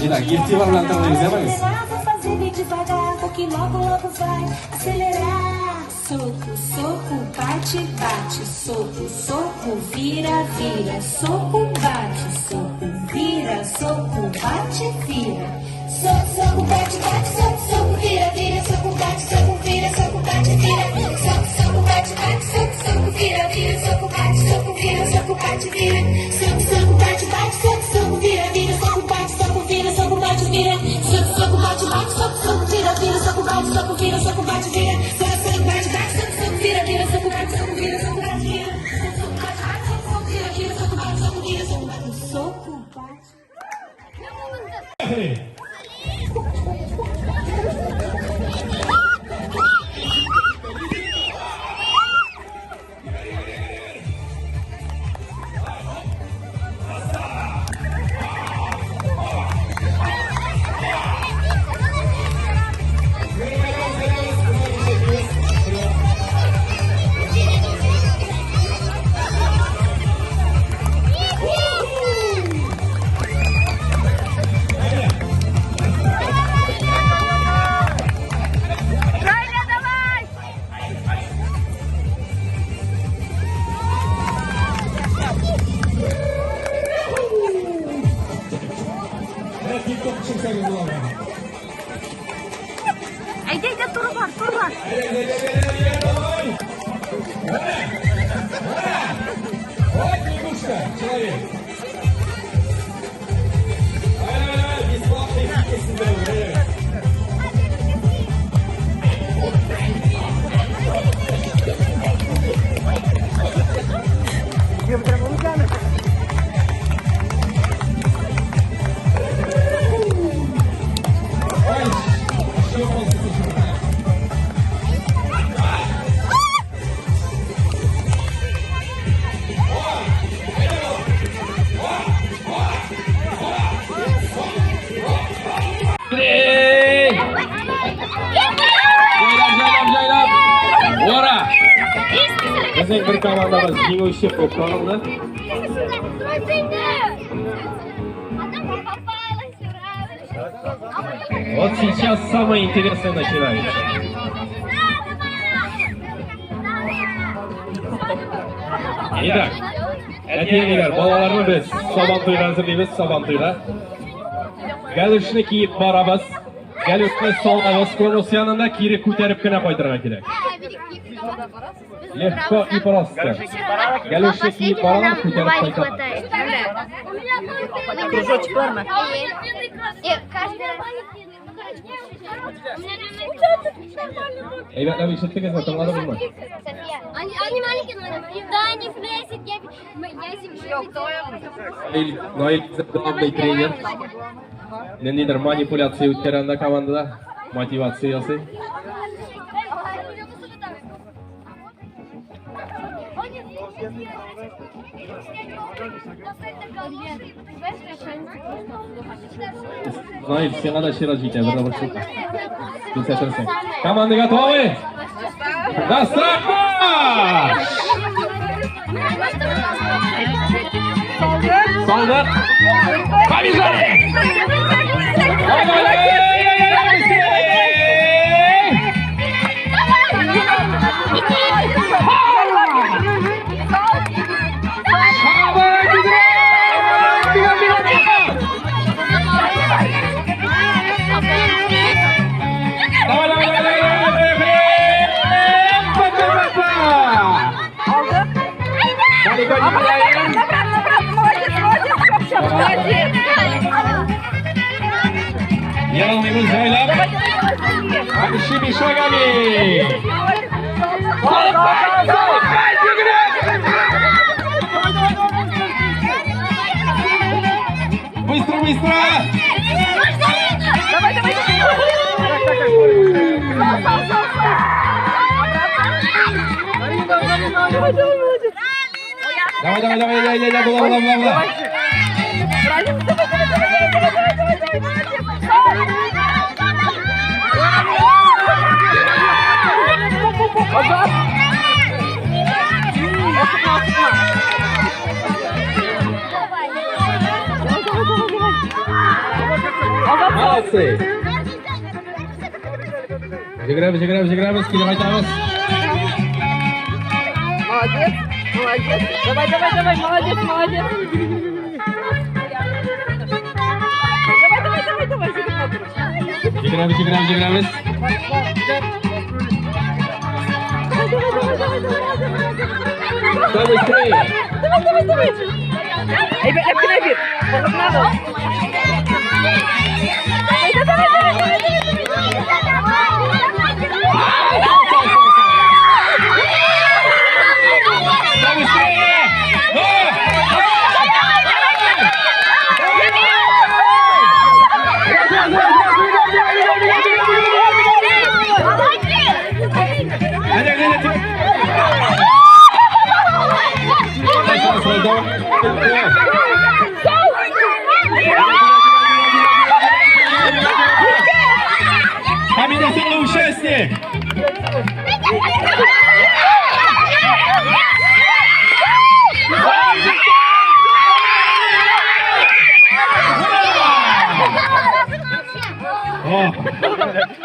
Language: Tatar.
Итак, игътибар белән тыңлыйбыз, әйдәгез. Vou fazer bem devagar, porque logo, logo vai acelerar. Soco, soco, bate, bate. Soco, soco, vira, vira. Soco, bate, soco, vira. Soco, bate, vira. Soco, soco, bate, bate. Soco, soco, vira, vira. Soco, bate, soco, vira. Soco, bate, vira. Soco, soco, bate, bate. Soco, soco, vira, vira. Soco, bate, soco, vira. Soco, bate, vira. Soco, soco, bate, bate. Soco, soco, vira, vira. Soco, bate, soco, vira. Soco, bate, vira. Soco, soco, bate, bate. Soco, soco, vira, vira. Soco, bate, soco, vira. Soco, bate, vira. Soco, soco, bate, bate. Soco, soco, vira, vira. Soco, bate, soco, vira. Soco, bate, vira. Soco, soco, bate, bate. Soco, soco, vira, vira. Soco, bate, soco, vira. Soco, bate. Soco, bate. Райля, давай! TikTok төшерсәгез була. Әйдә, әйдә, туры бар, туры бар. Давай! Вот лягушка, человек. Давай, давай, давай, бесплатный фитнес сезгә. Ой, еще полчаса. Эй! Җайлап, җайлап, җайлап! Ура! Безнең бер командабыз җиңүче булып танылды. Попалась, ура! Вот сейчас самое интересное начинается. Итак, әти-әниләр, балаларны без Сабантуйга әзерлибез, Сабантуйга. Галошны киеп барабыз. Галошны салабыз конус янында, кире күтәреп кенә кайтырга кирәк. Легко и просто. Галошны киеп баралар, күтәреп кайталар. Кружочек бармы? Каждый раз. Әйбәтләп ишеттегезме, тыңладыгызмы? Они маленькие, но они... Да, они влезет. Я землю. Наил главный тренер. Ниндидер манипуляция үткәрә анда командада. Мотивация ясый. Наил, сиңа да чират җитә, бер дә борчылма. Күрсәтерсең. Команда готовы? На старт! Солдат! Побежали! Давай, давай, давай, давай, быстрее! Давай, бегом! Бегом, бегом, бегом! Давай, давай, давай, давай, давай! Па-па-па-па! Далеко не гуляем! Обратно, обратно, молодец, молодец, вообще, молодец. Егылмыйбыз, җайлап! Большими шагами! Салып, салып, йөгереп! Быстро, быстро! Давай, давай, давай. Сал, сал, сал, сал. Давай, давай, молодец. Давай, давай, давай, давай, давай, була, була, була, була. Правильно, давай, давай, давай, давай, давай, давай, давай, молодец. Назад. Осыпма, осыпма. Давай, давай, давай, давай. Молодцы! Йөгерәбез, йөгерәбез, йөгерәбез, кире кайтабыз. Молодец, молодец. Давай, давай, давай, молодец, молодец. Давай, давай, давай, давай, Йөгерәбез, йөгерәбез, йөгерәбез. Давай, давай, давай, давай, давай. Кто быстрее? Давай, давай, давай. Әйбәтләп кенә бир. Надо. Давай, давай, давай, давай, давай. Кто быстрее? Ну! Әйдә, әйдә, әйдә. Сразу, давай. Хамида, соңгы участник. О!